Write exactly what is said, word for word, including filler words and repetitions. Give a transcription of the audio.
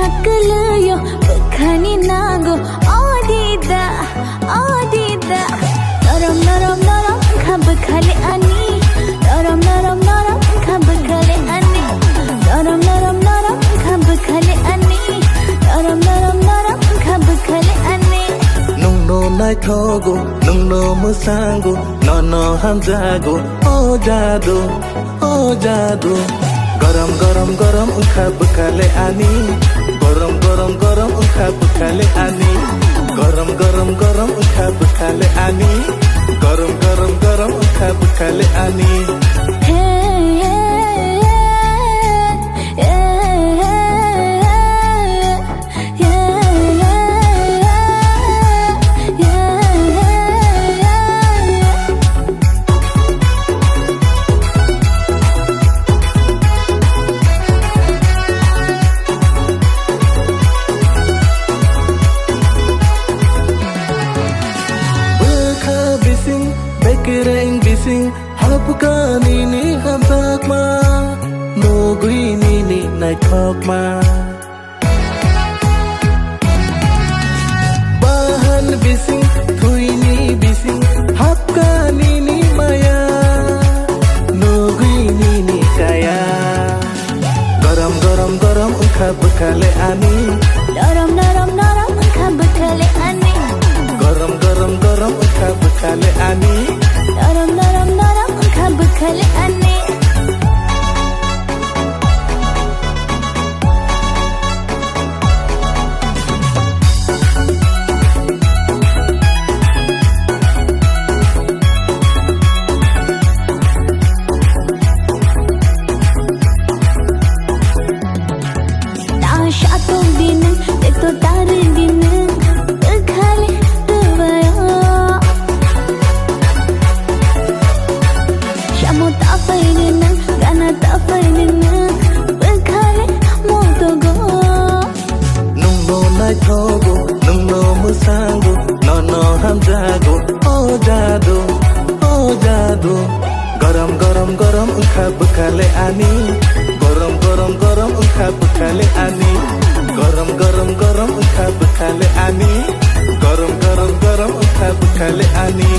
Kwlwio bwkhani nango, o dida, o dida. Norom, norom, norom wngkha bwkhale ani. Norom, norom, norom wngkha bwkhale ani. Norom, norom, norom wngkha bwkhale ani. Norom, norom, norom wngkha bwkhale ani. Nungno naithogo, nungno mwsango, nono hamjago, o jadu. O jadu, gorom gorom gorom wngkha bwkhale ani. Gorom gorom gorom wngkha bwkhale ani. Gorom gorom gorom wngkha bwkhale ani. Gorom gorom gorom wngkha bwkhale ani. Hey, hey, hey, hey, hey, hey. Bwkha bising, bekereng bising, hapkha nini hamjakma, nugwi nini naithokma. Bahan bising, thwini bising, hapkha nini maya, nugwi nini kaya. Gorom gorom gorom wngkha bwkhale ani. Norom norom norom wngkha bwkhale ani. Gorom gorom gorom wngkha bwkhale ani. Norom norom norom wngkha bwkhale ani. Nasha tong dinang, tekto tari dinang, bwkhale tubayo. Shamo tapai dinang, gana tapai dinang, bwkhale motogo. Nungno naithogo, nungno mwsango, nono hamjago, o jadu, o jadu. Gorom gorom gorom wngkha bwkhale ani. Gorom gorom gorom wngkha bwkhale ani. Gorom gorom gorom wngkha bwkhale ani. Gorom gorom gorom wngkha bwkhale ani.